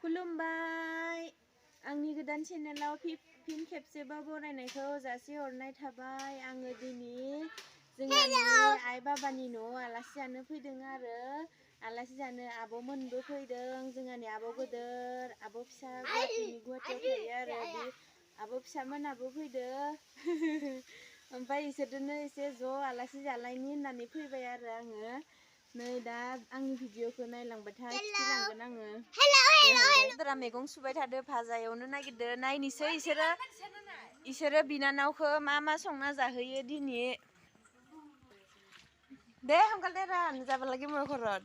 खुलुमबाय आंनि गोदान चेनेलाव फिन खेबसेबाव बरायनायखौ जासिहरनाय थाबाय। आङो दिनै जोंनि आइ बाबानि न'आव आलासि जानो फैदों आरो आलासि जानो आब'मोनबो फैदों। जोंहानि आब' गोदोर आब' फिसा गुवाहाटियाव थायो आरो बे आब' फिसामोनाबो फैदो ओमफ्राय इसोरजोंनो एसे ज' आलासि जालायनि होननानै फैबाय आरो आङो नै दा आंनि भिडिअखौ नायलांबाथाय खिथिलांगोन आङो। गोदोरा मैगं सुबाय थादो भाजा एवनो नागिरदो नायनोसै इसोरो बिनानावखौ मा संना जाहोयो दिनै। दे हमगाल दे रान जाबालागि मखरत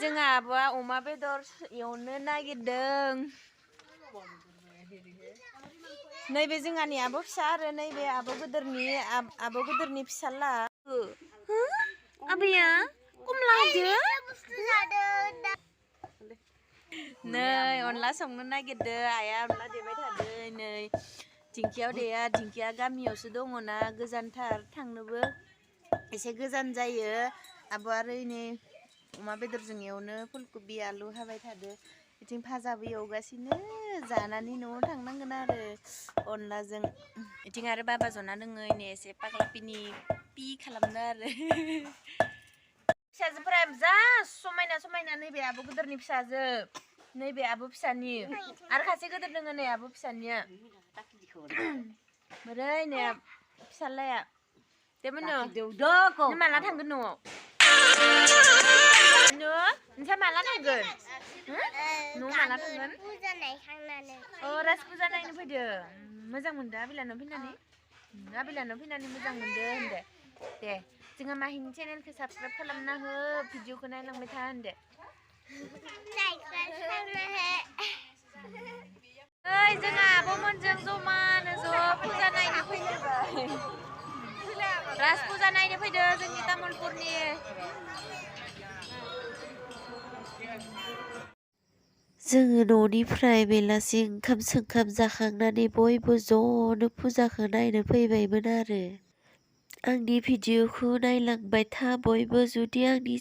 जोंहा आब'आ अमा बेदर एवनो नागिरदों। नैबे जोंहानि आब' फिसा आरो नैबे आब' गोदोरनि फिसाला आबैया कमला होदो नै अनला संनो नागिरदो आइया अनला देबाय थादो नै दिंखियाव देया दिंखिया गामियावसो दङना गोजानथार थांनोबो एसे गोजान जायो। आब' आरो नै अमा बेदरजों एवनो फुलकबि आलु हाबाय थादो बिथिं भाजाबो एवगासिनो जानानै न'आव थांनांगोन आरो अनलाजों। बिथिं आरो बाबा जना दोङो नै एसे पाग्लापिनि पि खालामदो आरो फिसाजोफोरा जा समायना नैबे आब' गोदोरनि फिसाजो नैबे आब' फिसानि आरो खासे गोदोर दोङो नै आब' फिसानिया बोरै नै फिसालाया देमोनो नों माला थांगोन न'आव? नोंसा माला थांगोन? न'आव माला थांगोन? राज फुजा नायनो फैदो मोजां मोनदो आबिलानाव फैनानै? आबिलानाव फैनानै मोजां मोनदो होनदो दे जोंहा माहिनि चेनेलखौ साबसक्राइब खालामना हो भिडिअखौ नायलांबाय था होनदो। ओइ जोंहा आब'मोनजों जमानो ज' फुजा नायनो फैलायबाय राज फुजा नायनो फैदो जोंनि तामुलपुरनि। जोङो न'निफ्राय बेलासि ओंखाम सोंखाम जाखांनानै बयबो ज'नो फुजाखौ नायनो फैबायमोन आरो आंनि भिडिअखौ नायलांबाय था बयबो। जुदि आंनि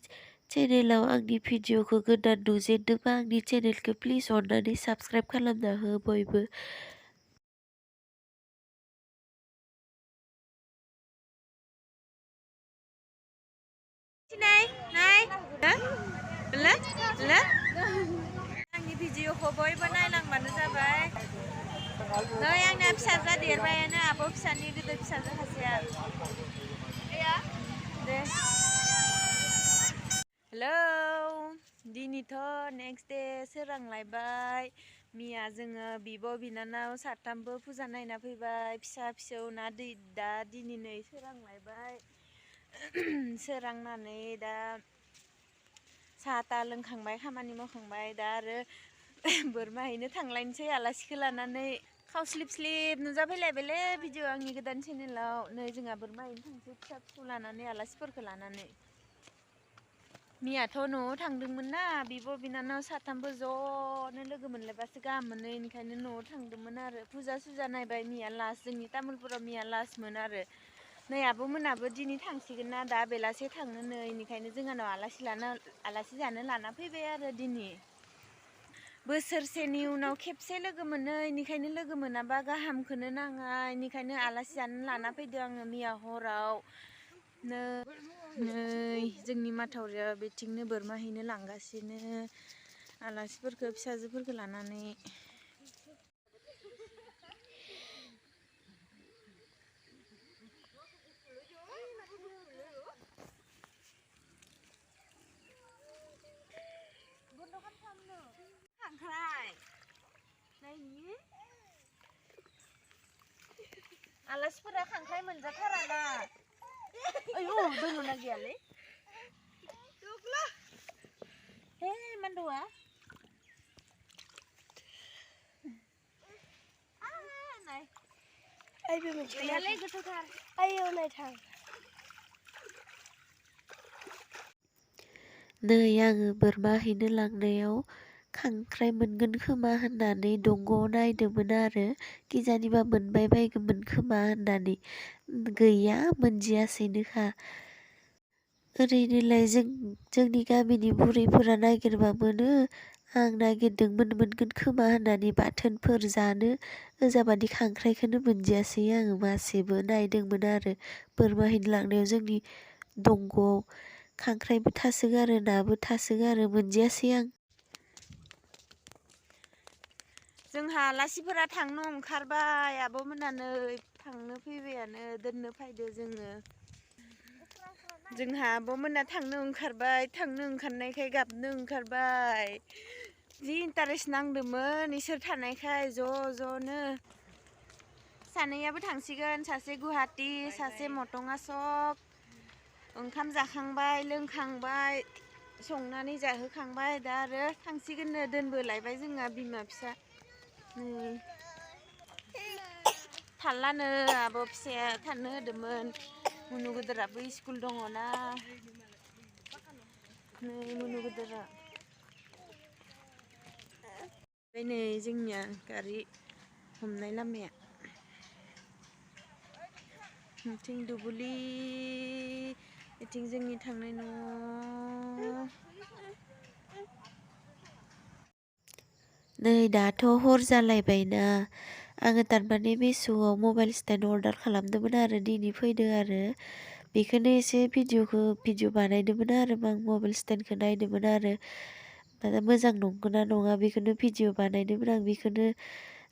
चेनेलाव आंनि भिडिअखौ गोदान नुजेनदोंबा आंनि चेनेलखौ प्लिज अननानै साबस्क्राइब खालामना हो बयबो। आंनि भिडिअखौ बयबो नायलांबानो जाबाय। नै आंना फिसाजोआ देरबायानो आब' फिसानि गिदिर फिसाजो सासेया दे हेलौ दिनैथ' नेक्स्ट दे सोरांलायबाय मिया जोङो बिब' बिनानाव साथामबो फुजा नायना फैबाय फिसा फिसौ ना दा दिनै सोरांलायबाय सोरांनानै दा साहा ता लोंखांबाय खामानि मावखांबाय दा आरो बोरमा हैनो थांलायनोसै आलासिखौ लानानै खावस्लिब स्लिब नुजाफैलायबायलै भिडिअ आंनि गोदान चेनेलाव। नै जोंहा बोरमा हैनो थांसै फिसा फिसौ लानानै आलासिफोरखौ लानानै। मियाथ' न'आव थांदोंमोन ना बिब' बिनानाव साथामबो ज'नो लोगो मोनलायबासो गाहाम मोनो बेनिखायनो न'आव थांदोंमोन आरो फुजा सुजा नायबाय मिया लास्ट जोंनि तामुलपुराव मिया लास्टमोन आरो नै आब'मोनाबो दिनै थांसिगोन ना दा बेलासे थाङो नै बेनिखायनो जोंहानाव आलासि जानो लाना फैबाय आरो दिनै बोसोरसेनि उनाव खेबसे लोगो मोनो बेनिखायनो लोगो मोनाबा गाहामखौनो नाङा बेनिखायनो आलासि जानो लाना फैदो आङो मिया हराव। नै जोंनि माथावरिया बेथिंनो बोरमा हैनो लांगासिनो आलासिफोरखौ फिसाजोफोरखौ लानानै। आलासिफोरा खांख्राइ मोनजाथाराना आयु दङना गैयालै हे मानदुआ गैयालै गोथौथार आयौ नायथां। नै आङो बोरमा हैनो लांनायाव खांख्राइ मोनगोन खोमा होननानै दंग'आव नायदोंमोन आरो किजानिबा मोनबाय बायगौमोन खोमा होननानै गैया मोनजियासैनोखा। ओरैनोलाय जोंनि गामिनि बुरैफोरा नागिरबा मोनो। आं नागिरदोंमोन मोनगोन खोमा होननानै बाथोनफोर जानो। ओजाबादि खांख्राइखौनो मोनजायासै आङो मासेबो। नायदोंमोन आरो बोरमा लांनायाव जोंनि दंग'आव खांख्राइबो थासोगारो नाबो थासोगारो मोनजायासै आं। जोंहा आलासिफोरा थांनो ओंखारबाय। आब'मोना नै थांनो फैबायानो दोननो फैदो जोङो। जोंहा आब'मोना थांनो ओंखारबाय। थांनो ओंखारनायखाय गाबनो ओंखारबाय। जि इन्टारेस्ट नांदोंमोन इसोर थानायखाय ज'नो। सानैयाबो थांसिगोन। सासे गुवाहाटि, सासे मटङा सक। ओंखाम जाखांबाय, लोंखांबाय, संनानै जाहोखांबाय। दा आरो थांसिगोननो दोनबोलायबाय जोंहा बिमा फिसा। नै थाल्लानो आब' फिसाया थानो होदोंमोन। मुनु गोदोराबो स्कुल दङना। नै मुनु गोदोरा। ओमफ्राय नै जोंनिया गारि हमनाय लामाया। बिथिं दुब्लि, बिथिं जोंनि थांनाय न'। नै दाथ' हर जालायबायना। आङो थारमाने मिश'आव मबाइल स्टेन्ड अर्डार खालामदोंमोन आरो दिनै फैदों आरो। बेखौनो एसे भिडिअ बानायदोंमोन आरो आं मबाइल स्टेन्डखौ नायदोंमोन आरो। दा मोजां नंगौना नङा बेखौनो भिडिअ बानायदोंमोन आं। बेखौनो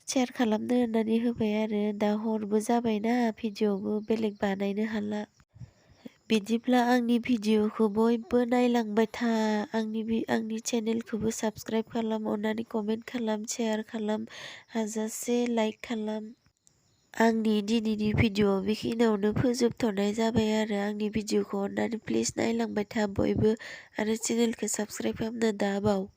शेयार खालामनो होननानै होबाय आरो। दा हरबो जाबायना भिडिअबो बेलेग बानायनो हाला। बिदिब्ला आंनि भिडिअखौ बयबो नायलांबाय था। आंनि चेनेलखौबो साबस्क्राइब खालाम, अननानै कमेन्ट खालाम, शेयार खालाम, हाजासे लाइक खालाम। आंनि दिनैनि भिडिअ बेखिनियावनो फोजोबथ'नाय जाबाय आरो। आंनि भिडिअखौ अननानै प्लिज नायलांबाय था बयबो आरो चेनेलखौ साबस्क्राइब खालामनो दाबाव।